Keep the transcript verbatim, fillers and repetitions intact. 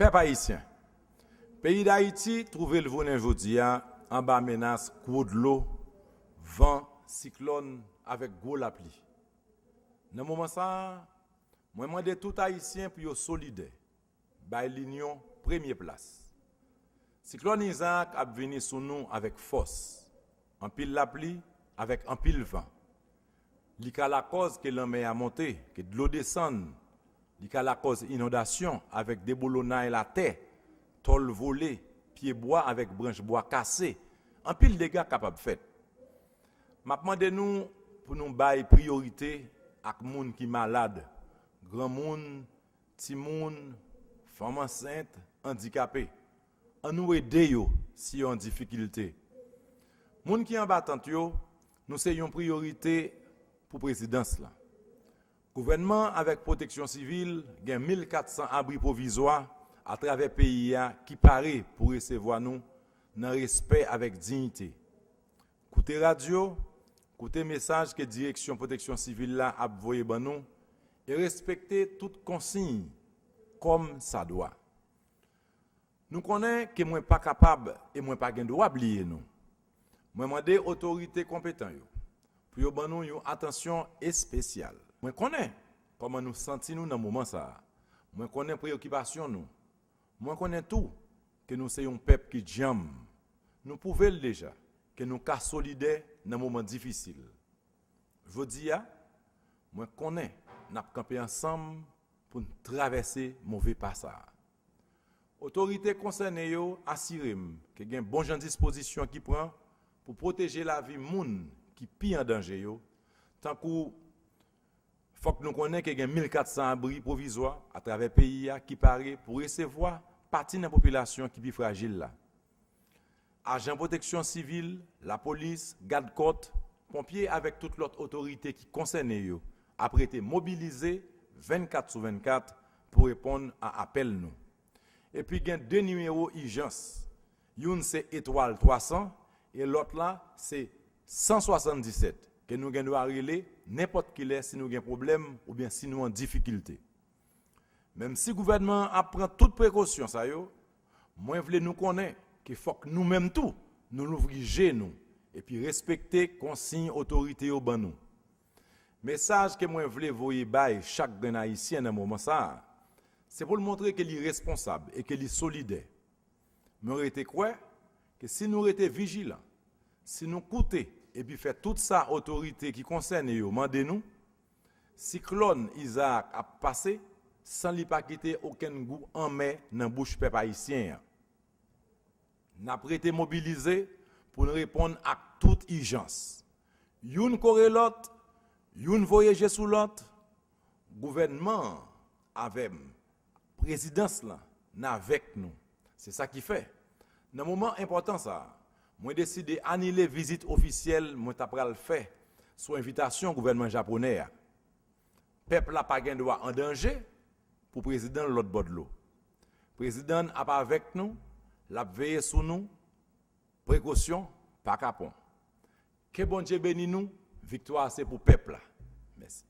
Pèp ayisyen, peyi Dayiti twouve l jounen jodi a anba menas gwo dlo, van, siklòn avèk gwo lapli. Nan moman sa a, mwen mande tout Ayisyen pou yo solidè, bay linyon premye plas. Siklòn Izaak ap vini sou nou avèk fòs, anpil lapli avèk anpil van. Li ka lakòz ke lanmè a monte, ke dlo desann. Li ka lakòz inondasyon avèk deboulonnay latè, tòl vole, pye bwa avèk branch bwa kase. Anpil dega kapab fèt. M ap mande nou pou nou bay priyorite ak moun ki malad, granmoun, timoun, fanm ansent, andikape. Ann nou ede yo si yo an difikilte. Moun ki anba tant yo, nou se yon priyorite pou prezidans lan. Gouvènman avèk Pwoteksyon Sivil gen mil kat san abri pwovizwa atravè peyi a ki pare pou resevwa nou nan respè avèk diyite. Koute radyo, koute mesaj ke Direksyon Pwoteksyon Sivil la ap voye ban nou e respekte tout konsiy kòm sa dwa. Nou konnen ke mwen pa kapab e mwen pa gen dwa bliye nou. Mwen mande otorite konpetan yo pou yo ban nou yon atansyon espesyal. Mwen konnen kòman nou santi nou nan moman sa a. Mwen konnen preyokipasyon nou. Mwen konnen tou ke nou se yon pèp ki djanm. Nou pwouve l deja ke nou ka solidè nan moman difisil. Jodi a, mwen konnen n ap kanpe ansanm pou n travèse move pa sa a. Otorite konsène yo asire m ke gen bon jan dispozisyon ki pran pou pwoteje lavi moun ki pi an danje yo, tankou fòk nou konnen ke gen mil kat san abri pwovizwa atravè peyi a ki pare pou resevwa pati nan popilasyon ki pi frajil la. Ajan pwoteksyon sivil, lapolis, gadkòt, ponpye avèk tout lòt otorite ki konsène yo ap rete mobilize vennkat sou vennkat pou reponn a apèl nou. Epi gen de nimewo ijans. Youn se etwal twa san e lòt la se san swasanndisèt ke nou gen dwa rele nenpòt kilè si nou gen pwoblèm oubyen si nou an difikilte. Menm si gouvènman an ap pran tout prekosyon sa yo, mwen vle nou konnen ke fòk nou menm tou nou louvri je nou epi respekte konsiy otorite yo ban nou. Mesaj ke mwen vle voye bay chak grenn Ayisyen nan moman sa a, se pou l montre ke li responsab e ke li solidè. Mwen rete kwè ke si nou rete vijilan, si nou koute epi fè tout sa otorite ki konsène yo mande nou, siklòn Izaak ap pase san li pa kite okenn gou anmè nan bouch pèp ayisyen an. N ap rete mobilize pou n reponn ak tout ijans. Youn kore lòt, youn voye je sou lòt, gouvènman an avè m, prezidans lan n avèk nou. Se sa ki fè, nan moman enpòtan sa a, mwen deside anile vizit ofisyèl mwen ta pral fè sou envitasyon gouvènman japonè a. Pèp la pa gen dwa an danje pou prezidan l lòt bò dlo. Prezidan n ap avèk nou, l ap veye sou nou, prekosyon pa kapon. Ke Bondye beni nou, viktwa a se pou pèp la. Mèsi.